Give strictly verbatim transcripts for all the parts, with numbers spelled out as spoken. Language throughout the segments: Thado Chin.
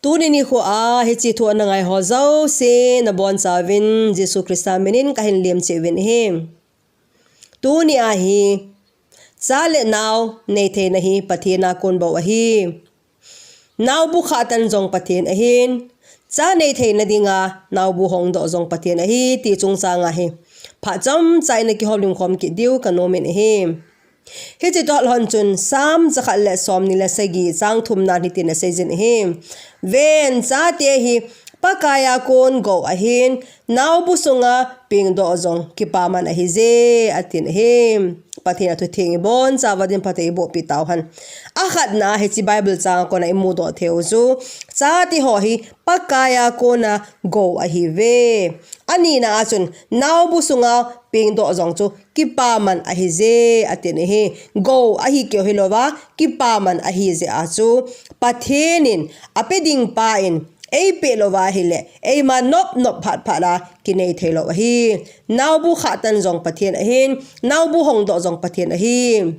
Tuni nikho a hiche thu ana ngai ho jouse nabonchauvin Jesu Christa minin kahin lemcheh uvin ahi. Tuni a hi cha le nao neitheina hi Pathen a kon bou ahi. Naobu khahtan jong Pathen ahin, cha neitheina dinga naobu hongdoh jong Pathen ahi ti chungchang a hi phat chomcha in akihoulim khom kit diu kanom in ahi. Hiche toh lhon chun Psalm jakhat le somni le sagi chang thumna hitin aseijin ahi. Ven, chate hi Pakai a kon gou ahin, naobu sunga pengdoh jong kipaman ahije, atin ahi. Pathen a thutheng ibonchauva din phatthei iboh pi tauhen. Akhatna hiche Bible chang a kona imudoh theiu chu, chate ho hi Pakai a kona gou ahiuve. Anina a chun naobu sunga pengdoh jong chu kipaman ahije, atin ahi. Gou ahi keu hilouva, kipaman ahijeh a chu Pathen in ape ding pa in eipeh louva ahile, eima nop nop phat phat a kinei theilou ahi. Naobu khahtan jong Pathen ahin, naobu hongdoh jong Pathen ahi.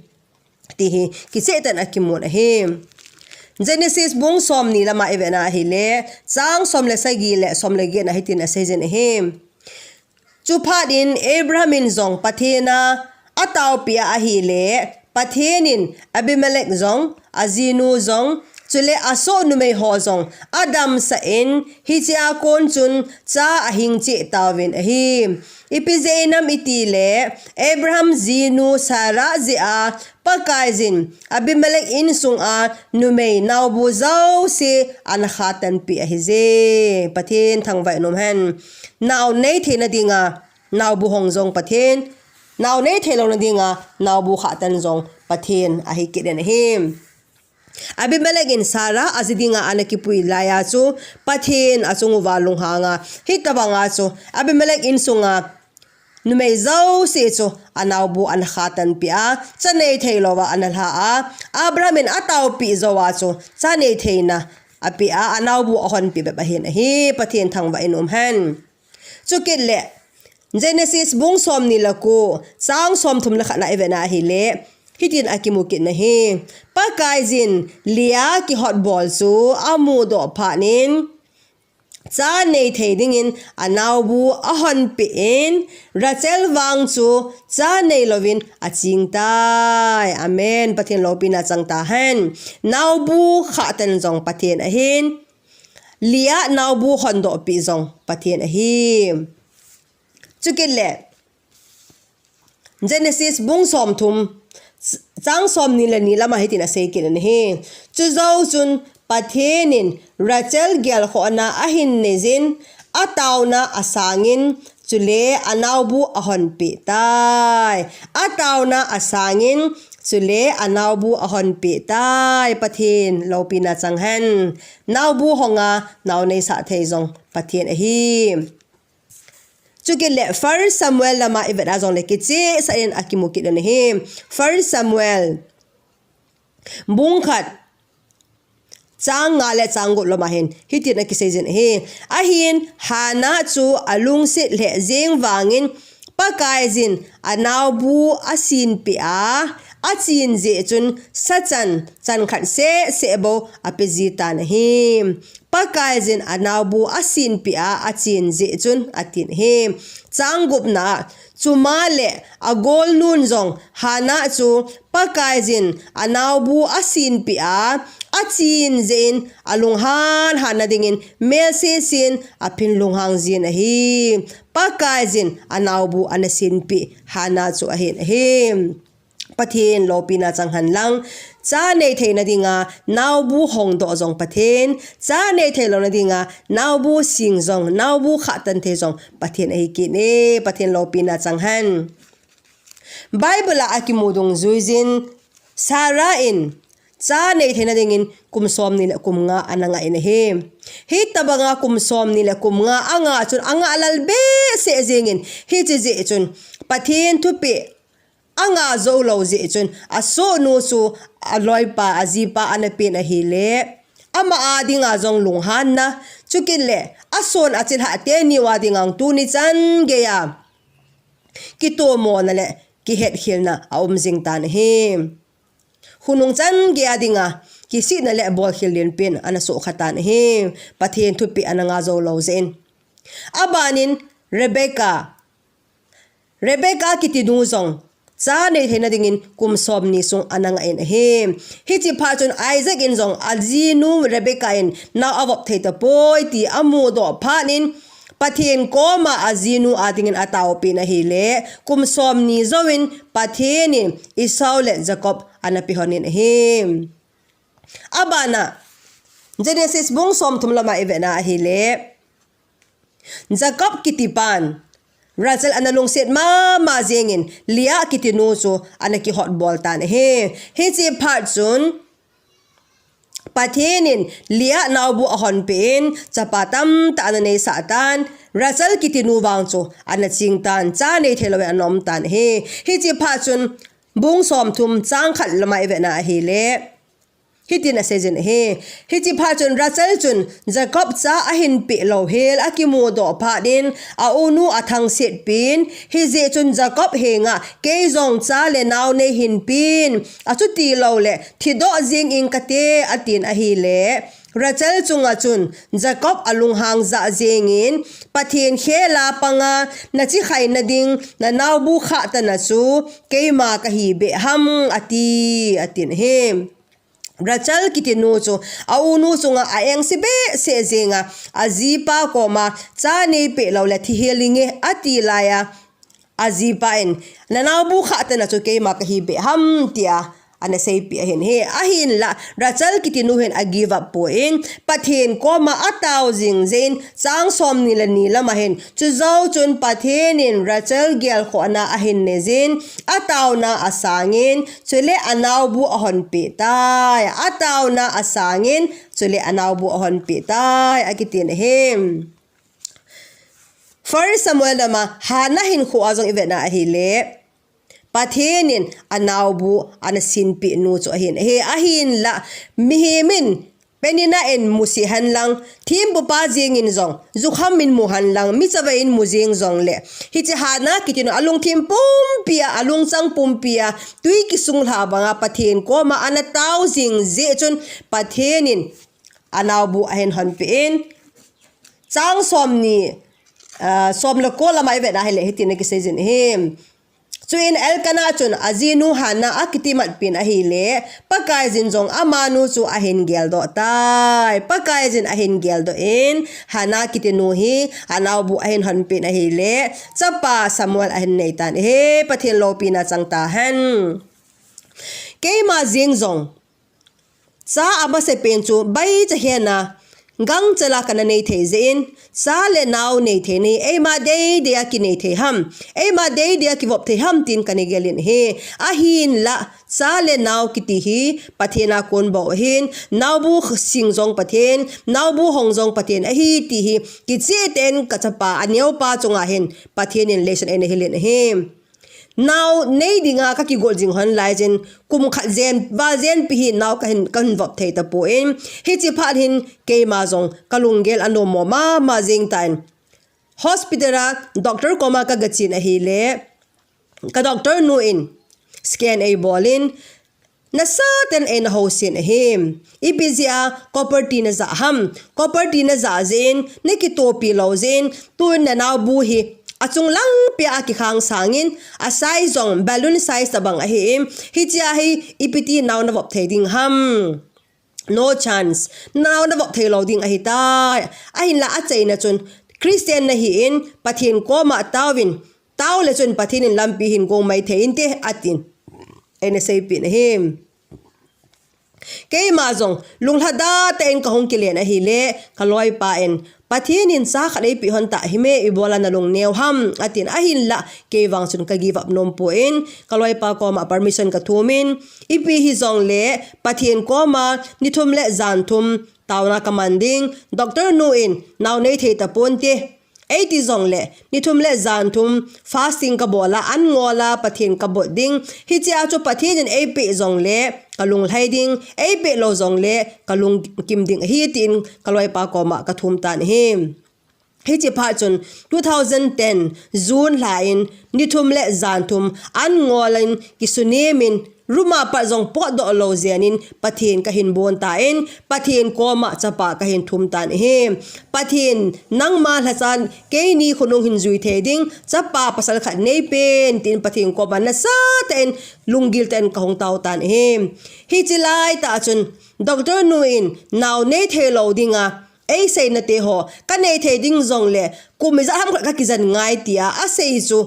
Ti hi kicheh tah in akimun ahi. Genesis bung somni lama ivet na ahile, chang som le sagi le som le get na hitin aseijin ahi. Chuphat in Abraham in jong Pathen a ataopi a ahile, Pathen in Abimelech jong, ajinu jong, chule asoh numei ho jong adamsah in, hiche a kon chun cha ahing cheh tauvin ahi. Ipi jeh inem itile, Abraham jinu Sarah jeh a Pakaiyin Abimelech insung a numei naobu jouse ana khahtanpeh ahije. Pathen thangvah in umhen. Nao neitheina dinga naobu hong jong Pathen, nao neithei louna dinga naobu khahtan jong Pathen ahi kit in ahi. Abimelech in Sarah aji dinga ana kipui laiya chu Pathen achung uva lunghanga, hitobanga chu Abimelech insunga numei jouse chu anaobu ana khahtanpeh a, cha neithei louva ana lha a, Abraham in ataopeh jouva chu cha neitheina apeh a, anaobu ahonpeh bep ahin ahi. Pathen thangvah in umhen. Chukit le Genesis bung somni le ko, chang somthum le khat na ivet na ahile, hitin akimu kit in ahi. Pakaiyin Leah kihotbol chu amudoh phat in, cha neithei dingin anaobu ahonpeh in, Rachel vang chu cha neilouvin aching tai. Amen. Pathen loupina chang tahen. Naobu khahtan jong Pathen ahin, Leah naobu hondohpeh jong Pathen ahi. Chukit le Genesis bung somthum, chang somni le ni lama hitin asei kit in ahi. Chujou chun Pathen in Rachel gelkhohna ahin neiyin, ataona asangin, chule anaobu ahonpeh tai. Ataona asangin, chule anaobu ahonpeh tai. Pathen loupina chang hen. Naobu honga nao neisah thei jong Pathen ahi. Chukit le First Samuel lama ivet a jongle kichehsah in akimu kit in ahi. First Samuel bung khat, chang nga le chang gup lama hin hitin akiseijin ahi. Ahin Hannah chu alungset lheh jeng vangin Pakaiyin anaobu asinpeh a, achen jeh chun sachan chan khat seh seh bou apeji tan ahi. Pakaiyin anaobu asinpeh a, achen jeh chun atin ahi. Chang gupna, chuma le agolnun jong Hannah chu Pakaiyin anaobu asinpeh a, achen jeh in alunghan hanna dingin melse sen aphin lunghang jin ahi. Pakaiyin anaobu ana sinpeh Hannah chu ahin ahi. Pathen loupina chang hen lang. Cha neitheina dinga naobu hongdoh jong Pathen, cha neithei louna dinga naobu sing jong, naobu khahtan thei jong Pathen ahi kit e. Pathen loupina chang hen. Bible a akimu dungjuiyin Sarah in cha neitheina dingin kum somni le kum nga ana ngah in ahi. Hitobanga kum somni le kum nga angah chun angah lal behseh jengin, hiche jeh chun Pathen thupeh angah jou lou jeh chun asohnu chu aloipa, ajipa ana pen ahile, ama a dinga jong lunghanna, chukit le ason achilhah teni uva dinga tuni chan geiya kitomona le kihetkhelna aum jing tan ahi. Khonung chan geiya dinga kisihna le bolkhel lenpen ana sohkhatan ahi. Pathen thupeh ana ngah jou lou jeh in. Abanin Rebecca, Rebecca kiti nu jong cha nei theina dingin kum somni sung ana ngah in ahi. Hiche phat chun Isaac in jong ajinu Rebecca in nao avop thei tapoi ti amudoh phat in Pathen koma ajinu a dingin ataopeh in ahile kum somni jouvin Pathen in Esau le Jacob ana pe lhonin ahi. Abana Genesis bung somthum lama ivetna ahile Jacob kitipan Rachel ana lungset mama jengin Leah kiti nu chu ana kihotbol tan ahi. Hiche phat chun Pathen in Leah naobu ahonpeh in chapa tamtah ana neisah tan, Rachel kiti nu vang chu ana ching tan, cha nei thei louvin ana um tan ahi. Hiche phat chun bung somthum chang khat lama ivetna ahile hitin aseijin ahi. Hiche phat chun Rachel chun Jacob cha ahin peh louhel akimudoh phat in aunu athangset pin, hijeh chun Jacob henga kei jong cha le nao neihin pin, achuti loule thidoh jeng ing kate atin ahile Rachel chunga chun Jacob alunghang jah jengin Pathen khela panga nachi khaina ding nanaobu khahtana chu keima kahi beh ham ati, atin ahi. Rachel kiti nu chu aunu chunga aengse behseh jenga ajipa koma cha neipeh loule thihel inge ati laiya ajipa in nanaobu khahtana chu keima kahi beh ham tia ana seipeh ahin ahi. Ahinla Rachel kiti nu hin a give up poi, Pathen koma atao jing jeh in chang somni le ni lama hin chujou chun Pathen in Rachel gelkhohna ahin neijin ataona asangin chule anaobu ahonpeh tai, ataona asangin chule anaobu ahonpeh tai akitin ahi. First Samuel lama Hannah hinkhoa jong ivetna ahile Pathen in anaobu ana sinpeh nu chu ahin ahi. Ahinla mihem in Peninnah in muse henlang, thempupa jengin jong jukham in mu henlang, mi chavai in mu jeng jongle hiche Hannah kiti nu alungthim pumpia, alungchang pumpia twi kisunglha banga Pathen koma ana tao jing jeh chun Pathen in anaobu ahin honpeh in chang somni, ah, som le ko lama ivetna ahile hitin akiseijin ahi. Chuin Elkanah chun ajinu Hannah akitimatpin ahile Pakaiyin jong amanu chu ahin geldoh tai. Pakaiyin ahin geldoh in Hannah kiti nu hi anaobu ahin honpeh in ahile chapa Samuel ahin neitan ahi. Pathen loupina chang tahen. Keima jeng jong cha amasapen chu baicha hena gangchela kana nei thei jeh in cha le nao nei thei nahi, eima deidei a kinei thei ham, eima deidei a kivop thei ham tin kana gelin ahi. Ahinla cha le nao kiti hi Pathen a kon bou ahin, naobu sing jong Pathen, naobu hong jong Pathen ahi ti hi kicheh tah in kachapa aneopa chunga hin Pathen in lesson eina hilin ahi. Nao nei dinga kakigot jing hon laijin kum khat jen, val jenpi hi nao kahin, kahin vop thei tapon, hiche phat hin keima jong kalunggel anommo mama jeng tan. Hospital a doctor koma kagachen ahile ka doctor nu in scan eibolin, nasatah in eina housen ahi. Ipi jeh a copper T najah ham? Copper T najah jeh in nakitopi lou jeh in tun nanaobu hi achung langpia akikhang sangin a size jong balloon size tabang ahi. Hichea hi ipi ti nao navop thei ding ham? No chance. Nao navop thei lou ding ahitai. Ahinla achaina chun Christian nahin Pathen koma taovin, taole chun Pathen in lampi hin gong mai thei inte atin eina seipeh in ahi. Keima jong lunglhada tah in kahung kilen ahile kaloipa in Pathen in cha khat eipeh hon tah hime, ibola nalung neo ham atin, ahinla kei vang chun ka give up nompon kaloipa koma permission kathumin, ipi hijongle Pathen koma ni thum le jan thum taona kaman ding, doctor nu in nao nei thei taponte eiti jongle ni thum le jan thum fasting kabola, an ngola Pathen kabot ding. Hichea chu Pathen in eipeh jongle kalunglhai ding, eipeh lou jongle kalungkim ding ahi tin kaloipa koma kathum tan ahi. Hiche phat chun two thousand ten June lha in ni thum le jan thum an ngolin kisunemin Room a pat jong potdoh lou jeh in Pathen kahin bon tan, Pathen koma chapa kahin thum tan ahi. Pathen, nangma lhacha keini khonung hin jui thei ding chapa pasal khat neipen, tin Pathen koma nasatah in lunggil tah in kahung tao tan ahi. Hiche laitah chun doctor nu in nao nei thei lou dinga eiseina teho, kanei thei ding jongle kum ijat ham khat kakijen ngai tia asei chu,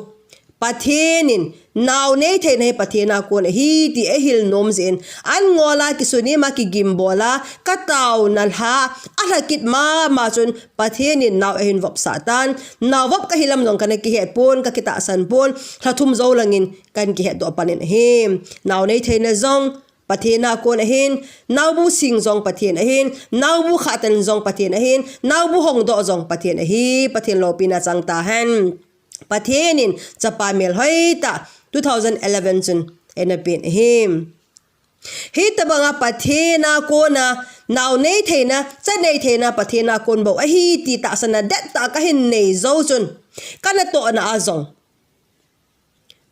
Pathen in nao nei theina hi Pathen a kon ahi ti eihil nom jeh in, an ngol a kisun in ama kigim bol a, kataona lha alha kit mama chun Pathen in nao eihin vopsah tan, nao vop kahi lam jong kana kihet pon, kakitahsan pon, lha thum jou langin kahin kihetdoh pan in ahi. Nao nei theina jong Pathen a kon ahin, naobu sing jong Pathen ahin, naobu khahtan jong Pathen ahin, naobu hongdoh jong Pathen ahi. Pathen loupina chang tahen. Pathen in chapa melhoi tah two thousand eleven chun eina pen ahi. Hitobanga Pathen a kona nao nei theina, cha nei theina Pathen a kon bou ahi ti tahsanna dettah kahin nei jou chun, kanatohna a jong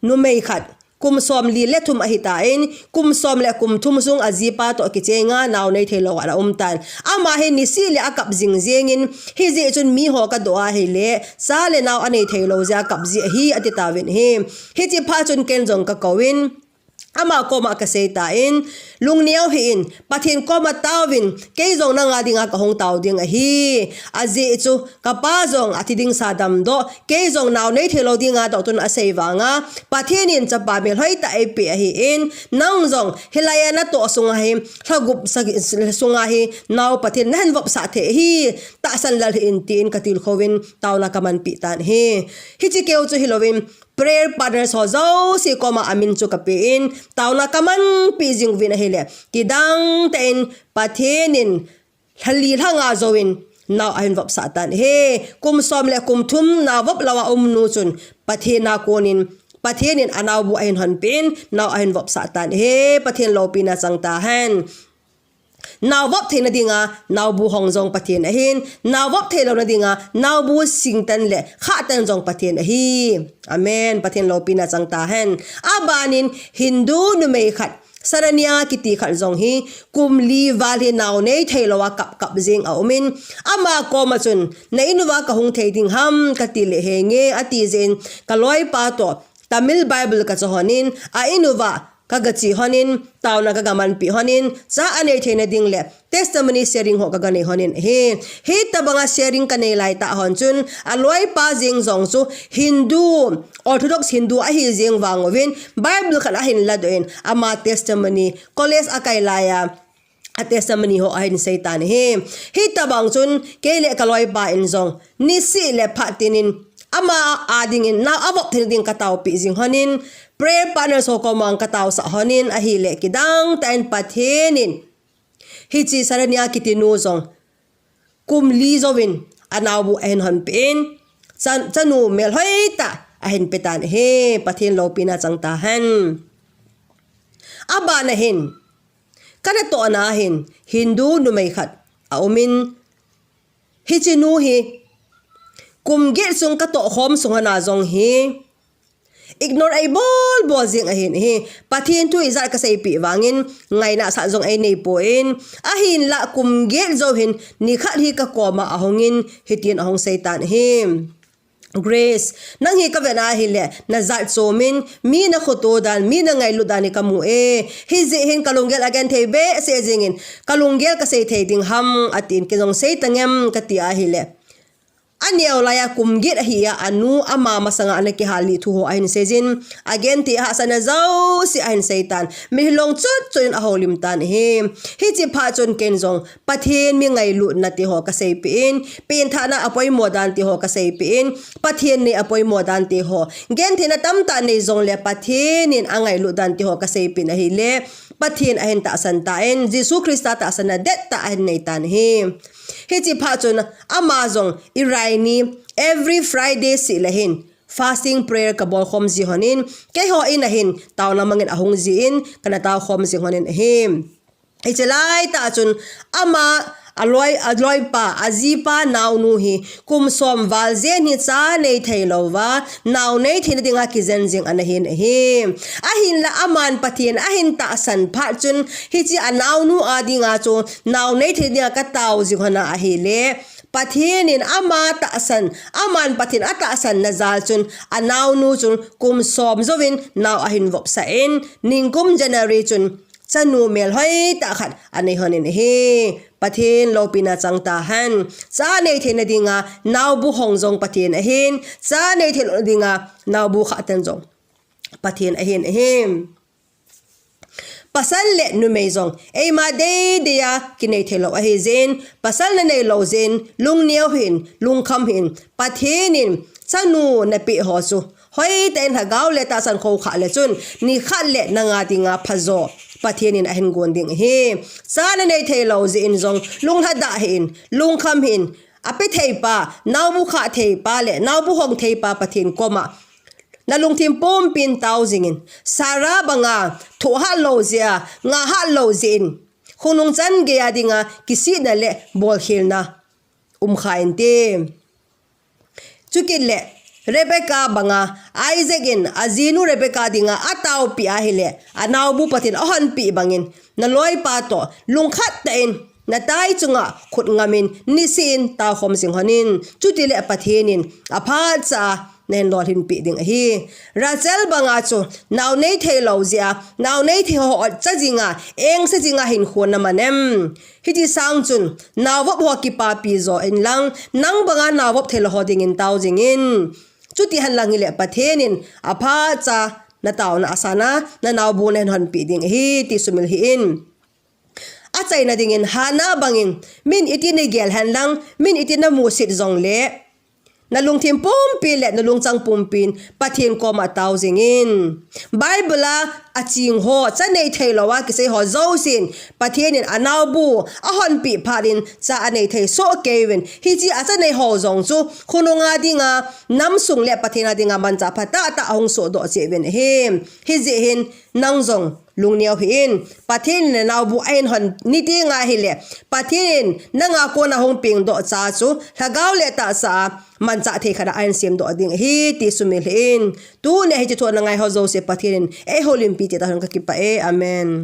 numei khat, kum somli le thum ahitan, kum som le kum thum sung ajipa toh kichenga nao nei thei lou ana um tan. Ama hi nisih le akap jing jingin, hijeh chun miho kadoh ahile, cha le nao anei thei lou jeh a kap ji ahi, ati tauvin ahi. Hiche phat chun ken jong kakouvin, ama koma kasei tan, lungneo hih in, Pathen koma taovin, kei jong nanga dinga kahung tao ding ahi. Ajeh chu, kapa jong athi ding sa damdoh, kei jong nao nei thei lou dinga doctor in asei vanga, Pathen in chapa melhoi tah eipeh ahin, nang jong hilai a natoh sunga hi, lha gup sagi, sunga hi, nao Pathen nahin vopsah thei ahi, tahsan lel hih in tin katilkhouvin, taona kamanpeh tan ahi. Hiche keu chu hilouvin, prayer partners ho jouse koma amin chu kapen, taona kamanpeh jing uvin ahile, kidang tah in Pathen in lha li lha nga jouvin nao ahin vopsah tan ahi. Kum som le kum thum nao vop lou a um nu chun Pathen a konin, Pathen in anaobu ahin honpeh in, nao ahin vopsah tan ahi. Pathen loupina chang tahen. Nao vop theina dinga, naobu hong jong Pathen ahin, nao vop thei louna dinga, naobu singtan le khahtan jong Pathen ahi. Amen. Pathen loupina chang tahen. Abanin Hindu numei khat, Saranya kiti khat jong hi, kum li val hi nao nei thei lou a kap kap jing aumin, ama koma chun, na in uva kahung thei ding ham, kati le henge, ati jeh in, kaloipa toh, Tamil Bible kacho honin, a in uva, kagache honin, taona kagamanpeh honin, cha anei theina ding le testimony sharing ho kaganei honin ahi. Hitobanga sharing kanei laitah hon chun, aloipa jeng jong chu Hindu, Orthodox Hindu ahi jeng vang uvin, Bible khat ahin ladoh in, ama testimony, college akai laiya, a testimony ho ahin seitan ahi. Hitobang chun, kei le kaloipa in jong, nisih le phat tinin, ama a dingin, nao avop theina ding kataopeh jing honin, prayer partners ho koma kataosah honin, ahile kidang tah in Pathen in, hiche Saranya kiti nu jong, kum li jouvin, anaobu ahin honpeh in, cha, chanu melhoi tah ahin petan ahi. Pathen loupina chang tahen. Abana hin, kanatohna hin, Hindu numei khat aumin, hiche nu hi, kum get sung katoh khom sung hon a jong hi, ignore eibol bol jing ahin ahi. Pathen thu ijat kaseipeh vangin, ngaina sat jong einei pon, ahinla kum get jou hin, nikhat hi kakoma ahungin, hitin ahung seitan ahi. Grace, nang hi kavet na ahile, najat chomin, mi nakhoto dan, mi nangailut dan hi kamu e. Hijeh hin kalunggel agenthei behseh jengin, kalunggel kasei thei ding ham, atin, kei jong seitangem, kati ahile, aneo laiya kum get ahi a, anu ama masanga ana kihal lih thu ho ahin seijin, agenthei hahsatna jouse ahin seitan, mitlhi long chot chot in ahoulim tan ahi. Hiche phat chun ken jong, Pathen mi ngailutna teho kaseipeh in, penthahna apoimo dan teho kaseipeh in, Pathen nei apoimo dan teho, gentheina tamtah nei jongle Pathen in angailut dan teho kaseipeh in ahile, Pathen ahin tahsan tan, Jesu Christa tahsanna dettah ahin neitan ahi. Hiche phat chun ama jong Iraini every Friday seh le hin fasting prayer kabol khom ji honin, keiho in ahin taona mangin ahung jin, kana tao khom jing honin ahi. Hiche laitah chun ama aloi, aloipa, ajipa naonu hi kum som val jen hi cha nei thei louva, nao nei theina dinga kijen jing ana hin ahi. Ahinla aman Pathen ahin tahsan phat chun, hiche anaonu a dinga chu nao nei thei dinga katao jing hon ahile, Pathen in ama tahsan, aman Pathen atahsan na jal chun, anaonu chun kum som jouvin nao ahin vopsah in, ningkum January chun chanu melhoi tah khat anei hon in ahi. Pathen loupina chang tahen. Cha nei theina dinga naobu hong jong Pathen ahin, cha nei theina dinga naobu khah ten jong Pathen ahin ahi. Pasal le numei jong eima deidei a kinei thei lou ahi jeh in, pasal na nei lou jeh in, lungneo hih in, lungkham hih in, Pathen in chanu napeh ho chu hoitah in lhagao le tahsan khoukhah le chun, nikhat le nanga dinga phajo Pathen in ahin gon ding ahi. Cha na nei thei lou jeh in jong lunglhadah hih in, lungkham hih in, ape thei pa, naobu khah thei pa le naobu hong thei pa Pathen koma nalungthim pumpin tao jingin, Sarah banga thoh hat lou jeh a, ngah hat lou jeh in, khonung chan geiya dinga kisihna le bolkhelna um kha inte. Chukit le Rebecca banga Isaac in ajinu Rebecca dinga ataopeh ahile, anaobu Pathen ahonpeh bangin, naloipa toh lungkhat tah in natai chunga khut ngamin niseh in taokhom jing hon in, chutile Pathen in aphatcha a nahin lolhinpeh ding ahi. Rachel banga chu nao nei thei lou jeh a, nao nei thei ho otcha jinga, engse jinga hinkho naman em? Hiche sang chun naovop ho kipapi jo inlang, nang banga naovop thei lou ho dingin tao jingin. Chuti henlang hile Pathen in aphatcha nataona asana nanaobu nahin honpeh ding ahi ti sumil hih in. Achaina dingin Hannah bangin, min iti nagel henlang, min iti namusit jongle, nalungthim pumpi le nalungchang pumpin Pathen koma tao jingin. Bible a aching ho, cha nei thei louva kisei ho jousen, Pathen in anaobu ahonpeh phat in cha anei thei soh kei uvin, hiche a cha nei ho jong chu khonunga dinga, namsung le Pathen a dinga manchah phatah tah ahung sohdoh cheh uvin ahi. Hijeh hin nang jong lungneo hih in, Pathen in nanaobu ahin hon niti ngai hile, Pathen in nanga kona hung pengdoh cha chu lhagao le tahsa a manchah thei khat a ahin semdoh ding ahi ti sumil hih in. Tunia hiche thu ana ngai ho jouse Pathen in eihoulimpi cheh tahen, kakipah e. Amen.